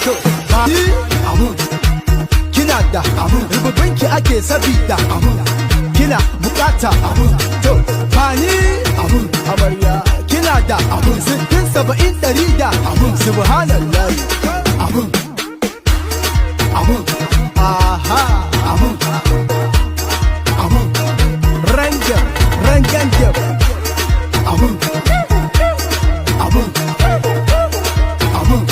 To, ba abun kina da rububinki ake sabida kina bukata. To, bani amarya, kina da 60, 70, 100 da subhanallah. Abun abun, aha, abun abun, rangam rangam, abun abun abun.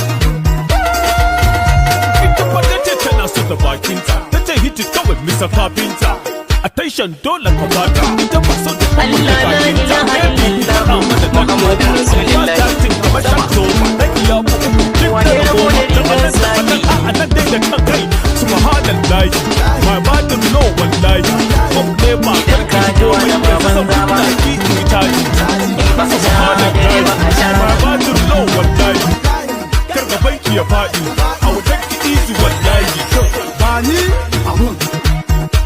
Ita fa ta ce tana so da bakinta, ta ce hit it kawai, Mr. Carpenter. Attention dole ka bata, ita ba so da kuma da Allah, la bakinta. ilaha Baby, illallah, faɗa mana ta Muhammadu koma. Rasulullah. Amma starting kamar ta soma, na iya uku, duk Wane da rabo 10, da da anan rigar da zaki? anan, a nan dai da kan kai. Subhanallahi, my body know wallahi. Pop ne ba Idan karki ka ji komai wani ba yanzu zan banza ba. kunna ki in yi caji. In baka sha dare ba ka sha My rana. body know wallahi. Kar gaban ki ya faɗi, I will take it easy wallahi. Bani abun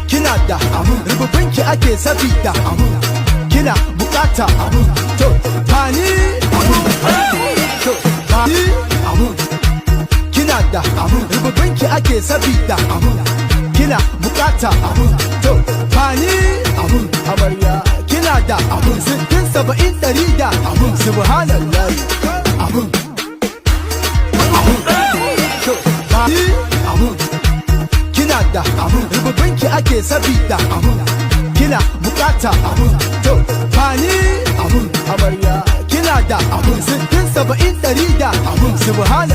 kina da rububinki ake sabida kina bukata. To, bani abun, to, bani abun kina da rububinki ake sabida kina bukata. To, bani abun amarya, kina da 60, 70, 100 da subhanallah. Abun abun, to, bani abun kina da rububinki ake sabida kina bukata. To, bani amarya, kina da 60, 70, 100 da subhanallah.